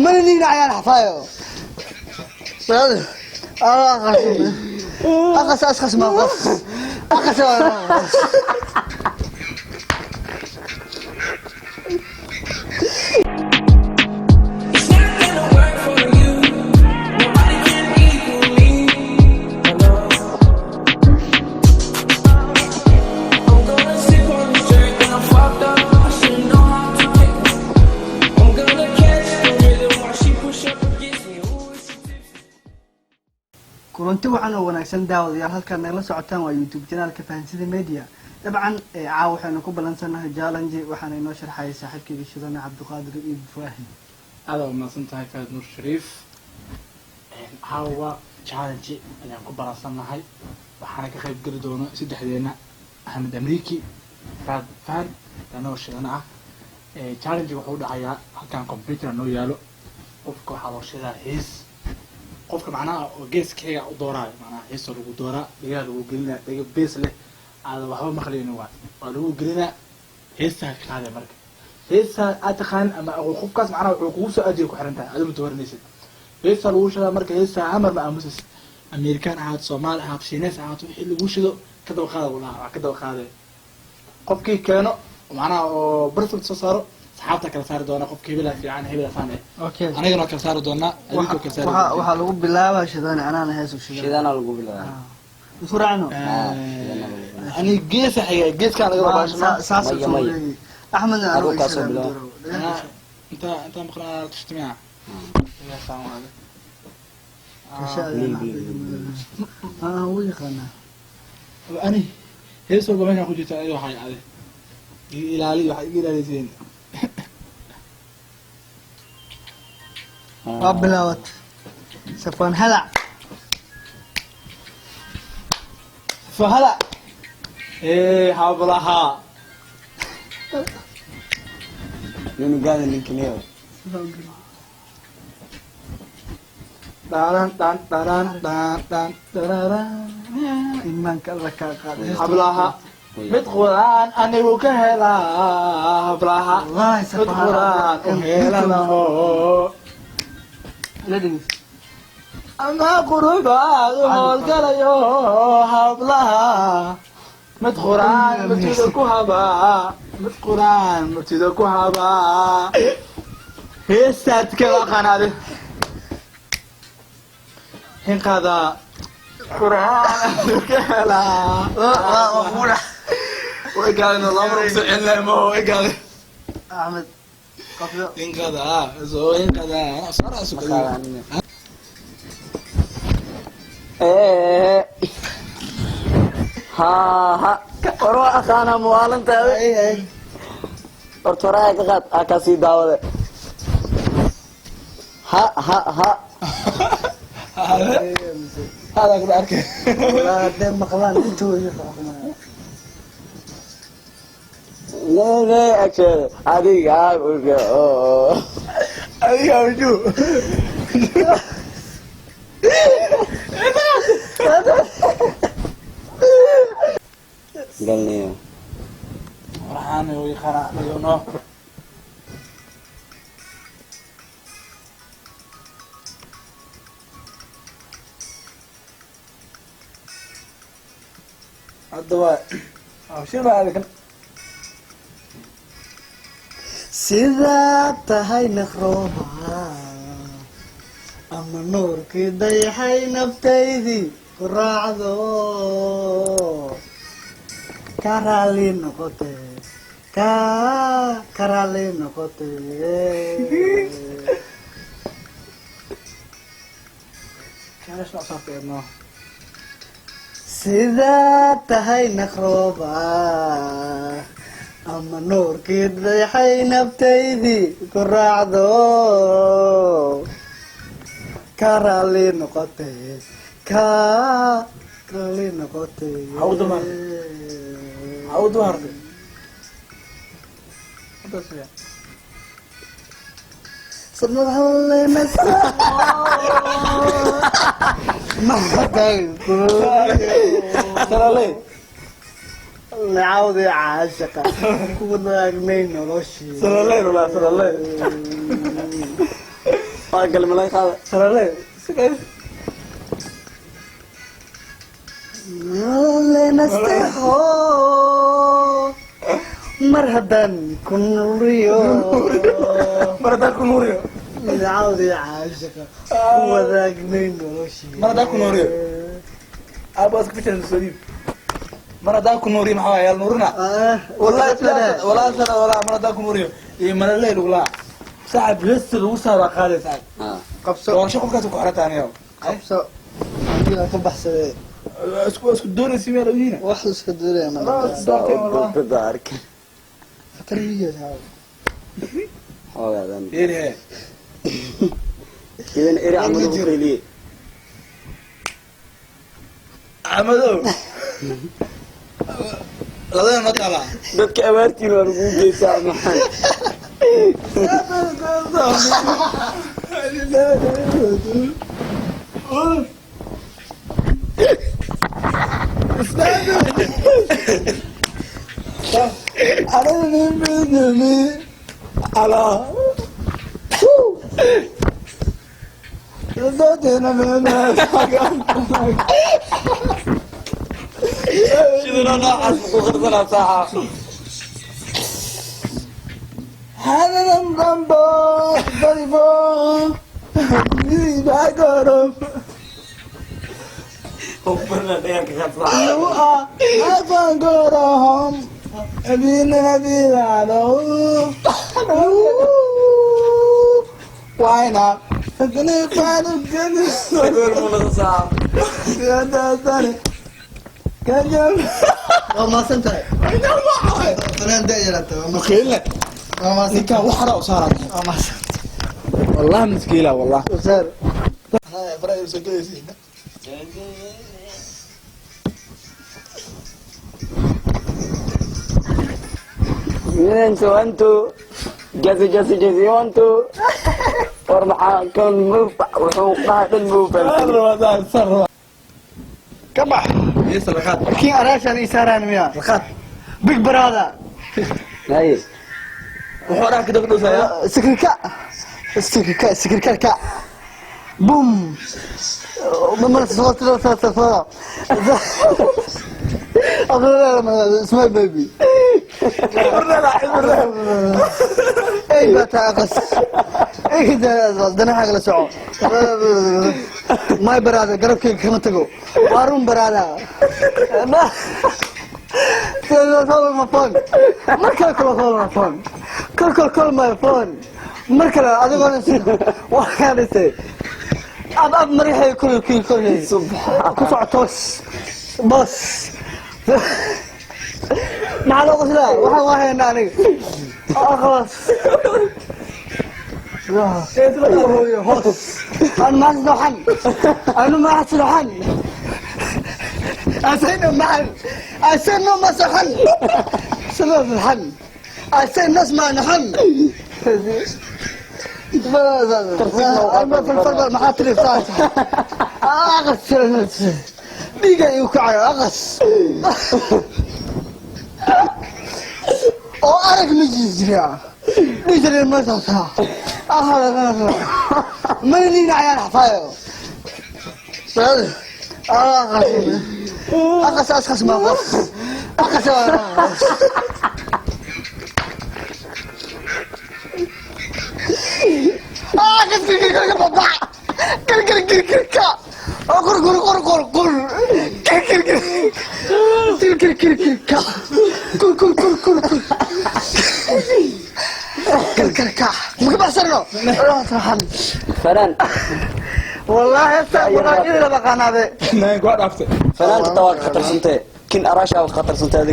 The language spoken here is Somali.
Mana niina cayaan xafaayo. Aqas asqas ma qas. Aqas. It's not gonna work for you. Nobody can equal me. I know. I'm gonna sip on this drink and I'm fucked up. I should know how to pick. I'm gonna catch the rhythm while she push up against me. Ooh, it's tipsy. Kulanti wacan oo wanaagsan, daawadayaal. Halkaad nagala socotaan waa YouTube channelka Fahansida Media. Dabcan caawa waxaynu ku ballansannahay challenge, waxaana inoo sharxayay saaxiibkayga Shidane Cabdiqaadir Ibrahim. Aada u mahadsan tahay, Faad Nuur Shariif. Caawa challenge ayaan ku balansannahay, waxaana ka qayb geli doona saddexdeena: Axmed Amriki, Faad Fahan, anagoo Shidane ah. Challenge wuxuu dhacayaa halkan computer noo yaalo. Qofka waxaa loo sheegaa hees, qofka macnaha oo geeskeyga u dooraayo, macnaha heesoo lagu dooraa, dhegaha lagu gelinaa, dhega bees leh aada waxba maqlaynin, waa lagu gelinaa, heestaa ka qaadaya. Marka heestaa aad taqaanin ama qofkaas macnaha wuxuu kugu soo aadiya ku xiran tahay, adigu dooranaysid. Heestaa lagu shidaa, marka heestaa amar ma aamusaysid. Amerikaan ahaato, Soomaali ahaato, Shiineys ahaato, wixii lagu shido ka daba qaada walaha, waa ka daba qaaday. Qofkii keeno macnaha oo perfect soo saaro, saxaabta kala saari doona, qofka hebelaa fiican, hebelaa saan eh. Anigana waa kala saari doonaa, adinkoo kala saari Waxaa lagu bilaabaa Shidane, anaana hees u shidan. Shidana lagu bilaabaa. Isku raacno. Ani geesa xiga, geeskaan laga baashano. Saas. Maya, maya. Axmedna Adigu anuu kaa soo bilaabo. Inta intaan maqlaa tashtamia. Wuu yaqaanaa. Ani hees walba meeshaan ku jirta adiga waxay ade iga ilaali, waxaad iga ilaaliseen. Waa bilaawat Safaan Halac. Fahala ee hablaha. Nunugaada ninkaniyo. Dharan dhan dharan dhan dhan dhararan. Imaanka Alla kaa qaaday. Hablaha mid quraan anigu ka helaa, hablaha Wallahi mid Safaan quraan u helanaho. La dhegeyso. Ama qurubaad u howlgalayo, hablaha mid quraan murtida ku habaa, mid quraan murtida ku habaa. Heestaad kala qanaade hinqada quraan anigu ka helaa. Way gaadeen, laba mar kusoo celinaya, way gaadeen. Axmed qofyo. Hinqada soo hinqada soo. Ee ha ha, war waa aqaanaa muwaalantaada. Horta horaa ka qaad, aa kasii daawade. Ha ha ha. Hada ku arkay. Walaa hadday maqlaan intooda xukumaya. Nene agteeda adiga uga oo. Adiga wuxuu Galniyo. Waxaan u yaqaanaa no. Hadda waa shil baa kan. Sidaa tahay naqrooba ama nuurkii dayaxay naftaydii ku raacdo, ka raali noqote, ka raali noqote. Kaash la saartay no. Sidaa tahay naqrooba ama nuurkii dayaxay naftaydii ku raacdo, ka raali noqote, ka raali noqote. Hawda ma hawda hartay. Hadda siya. Sanad hadlayna Salaaley. Lacawdii caashaqa ku wadaagnay noloshii. Salaaley walaa salaaley. Waa galmalay qaada. Sarale sigays. Nasteexo mar haddaan ku nuriyo. Mar haddaan ku nuuriyo. Midcawdii caashiqa ku wadaagnay noloshii. Mar haddaan ku nuuriyo. Aabba iska fikiran soo dhiib. Mar haddaan ku nuuriyo maxaa waaye? Yaal nuurina. Wallahi wallahi sana wallahi mar haddaan ku nuuriyo iyo malaley lagu laa. Saaxib heesta lagu saaraa qaaday saaxib. Qabso. Doorasho qofkaas ku xiran tahay aniga. Qabso, aniga ka baxsadee. Isku doonaysi meel ogiina. Wax iska doonaya ma Doortay wallah. Dada arka. Khatar yihiin. Xoogaadan. Yeeli hee. Idan eri camal ugu qeyliyey. Amadow. Labadana noo taalaa. Dadka abaartiin waa lagu geysaa maxaa. Sidana noocaas ku qarsanaa saaxa. Qofna dheerka ka saaxa. Goor muna saaxa. Waa mahadsan tahay. Fanaan da yaraata waa mahadsan. Waa mahadsan. Ninkaan wax hara u saaraa. Waa mahadsan. Wallah miskiila wallah. Wasaar. Minanto anto jasi jasi jasi anto. War maxaa kan wuxuu qaha dhan muu fahamsan. Ka bax. Kiin araashaan ii saaraan miya? Big brother. Haye. Wuxuu dhaha ka dogdhowsaya. Sikirka. Sikirka, sikirka. Boom. Ma soo soo soo soo. Smile baby. Ey bata aqas. Ey danaxaaga la soco. My brother garabkayga kama tago. Waa run brother. Call my phone. Mar kale kula call my phone. Call call call my phone. Mar kale adigoona waa kaa dhisay. Ab ab marixay kul kul kul. Ku soco toos. Boos. Maxaa loo qoslaa? Waxaan waa haynaa aniga. Aqas. Hoos. Aan maasnoxan. Anu maasnoxan. أسينو معا أسينو مسحن سنو الحن أسين نسمع نحن أغس ديقة يوكع أغس oo arag ma jira dhijir ma socota ma nina ayaan xafaayo أقص أشخاص ما قص أقص. أقص كل كل كل كل كل قر قر قر قر قر كل كل كل كل كل كل كل كل كل كل كل كل كل كل ما بحسرنا. Fanaan. والله هسه والله كذا بقى انا Naan ku dhaaftay. Fanaanka taa waa khatarsantahay. Kin araashaa waa khatarsantahay.